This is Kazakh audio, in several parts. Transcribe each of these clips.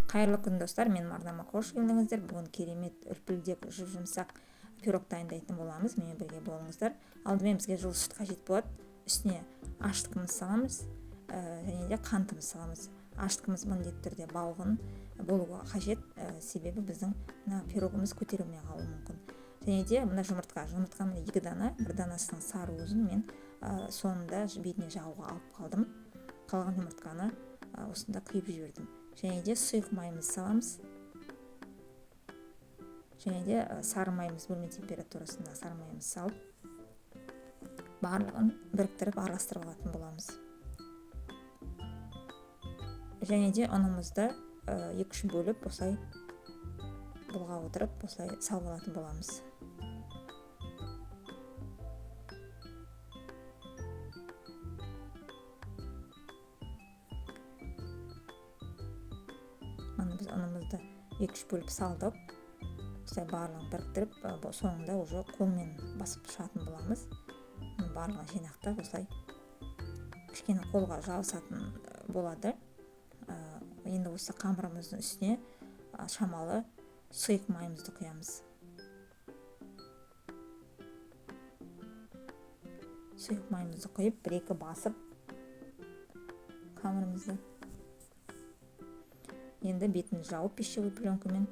Қайырлы күн, достар! Менің арнама қош келдіңіздер. Бүгін керемет үлпілдек, жұп-жұмсақ пирог дайындайтын боламыз. Менімен бірге болыңыздар. Алдымен бізге жылы сүт қажет болады. Үстіне ашытқымыз саламыз, және де қантымыз саламыз. Ашытқымыз міндетті түрде балғын болуға қажет, себебі біздің мына пирогымыз көтерілмей қалуы мүмкін. Және де мына жұмыртқа міне 2 дана, бір данасының сары уызын мен соңында бетіне жағуға алып қалдым. Қалған жұмыртқаны осында құйып жібердім. Және де сұйық майымызды саламыз. Және де сары майымыз, бөлме температурасында сары майымызды салып, барлығын біріктіріп араластырып алатын боламыз. Және де ұнымызды 2-3 бөліп, осылай бұлғап отырып, осылай салып алатын боламыз. Міне, біз ұнымызды 2-3 бөліп салдық. Осылай барлығын біріктіріп, соңында уже қолмен басып шығатын боламыз. Міне, барлығын жинақтап, осылай кішкене қолға жабысатын болады. Енді осы қамырымыздың үстіне шамалы сұйық майымызды құямыз. Сұйық майымызды құйып, бір-екі басып қамырымызды. Енді бетін жауып пищевой пленкамен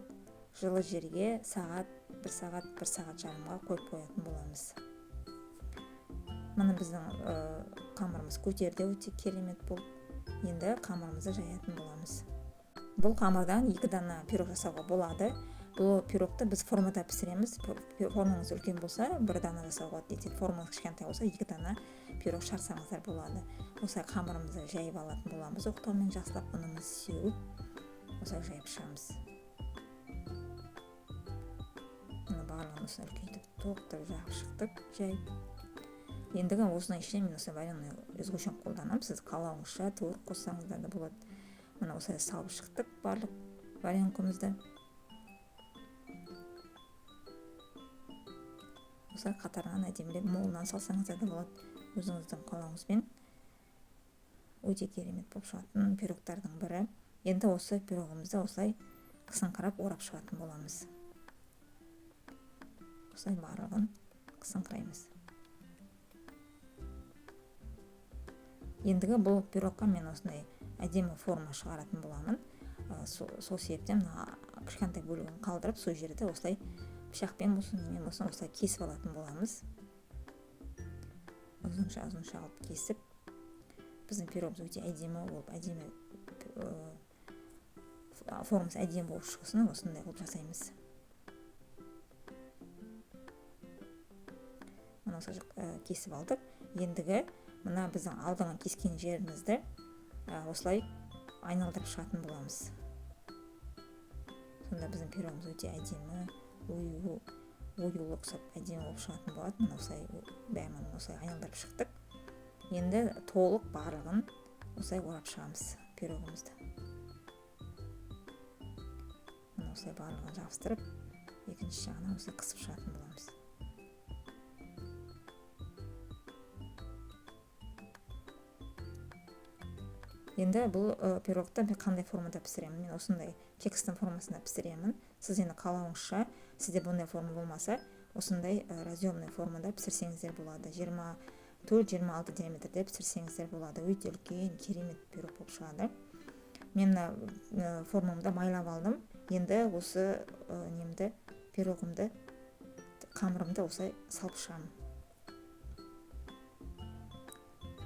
жылы жерге сағат, бір сағат, бір сағат жарымға қойып қоятын боламыз. Міне, біздің қамырымыз көтерді, өте керемет болды. Енді қамырымызды жаятын боламыз. Бұл қамырдан 2 дана пирог жасауға болады. Бұл пирогты біз формада пісіреміз. Формаңыз үлкен болса, 1 дана жасауға болады. Егер формаңыз кішкентай болса, 2 дана пирог шығарсаңыздар болады. Осылай қамырымызды жайып алатын боламыз. Оқтаумен жақсылап ұнымызды сеуіп, осылай жайып шығамыз. Міне, барлығын осылай үлкейтіп, толықтырып жағып шықтық, жайып. Ендігі осының ішіне мен осылай вареный сгущенка қолданамын. Сіз қалауыңызша творог қоссаңыздар да болады. Міне, осылай салып шықтық барлық варенкамызды. Осылай қатарынан әдемілеп молынан салсаңыздар да болады, өзіңіздің қалауыңызбен. Өте керемет болып шығатын пирогтардың бірі. Енді осы пирогымызды осылай қысыңқырап орап шығатын боламыз. Осылай барлығын қысыңқыраймыз. Ендігі бұл пирогқа мен осындай әдемі форма шығаратын боламын. Сол себептен мына кішкентай бөлігін қалдырып, сол жерді осылай пышақпен болсын, немен болсын осылай кесіп алатын боламыз. Ұзынша ұзынша қылып кесіп, біздің пирогымыз өте әдемі болып, әдемі, формасы әдемі болып шықсын, осындай қылып жасаймыз. Мына осылай кесіп алдық. Ендігі мына біздің алдыңғы кескен жерімізді осылай айналдырып шығатын боламыз. Сонда біздің пирогымыз өте әдемі, оюлы ұқсап әдемі болып шығатын болады. Мына осылай бәрін осылай айналдырып шықтық. Енді толық барлығын осылай орап шығамыз пирогымызды. Мына осылай барлығын жабыстырып, екінші жағынан осылай қысып шығатын боламыз. Енді бұл пирогты мен қандай формада пісіремін? Мен осындай кекстің формасында пісіремін. Сіз енді қалауыңызша, сізде бұндай форма болмаса, осындай разъемный формада пісірсеңіздер болады. Жиырма төрт, жиырма алты диаметрде пісірсеңіздер болады. Өте үлкен, керемет пирог болып шығады. Мен мына формамды майлап алдым. Енді осы немді, пирогымды, қамырымды осылай салып шығамын.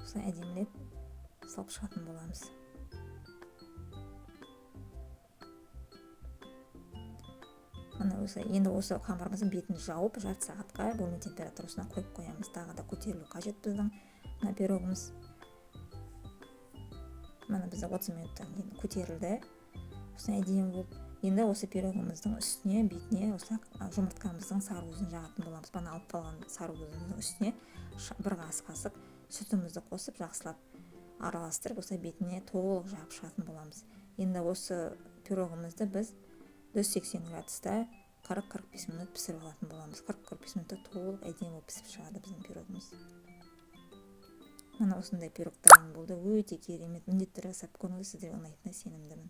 Осылай әдемілеп салып шығатын боламыз. Міне, осылай. Енді осы қамырымыздың бетін жауып, жарты сағатқа бөлме температурасына қойып қоямыз. Тағы да көтерілу қажет біздің мына пирогымыз. Міне, бізде 30 минуттан кейін көтерілді. Осылай әдемі болып. Енді осы пирогымыздың үстіне, бетіне осылай жұмыртқамыздың сары уызын жағатын боламыз. Бана алып қалған сары уызымыздың үстіне бір ас қасық сүтімізді қосып, жақсылап араластырып, осылай бетіне толық жағып шығатын боламыз. Енді осы пирогымызды біз 180 градуста қырық-қырық бес минут пісіріп алатын боламыз. Қырық-қырық бес минутта толық әдемі болып пісіп шығады біздің пирогымыз. Міне, осындай пирог дайын болды. Өте керемет. Міндетті түрде жасап көріңіз, сіздерге ұнайтынына сенімдімін.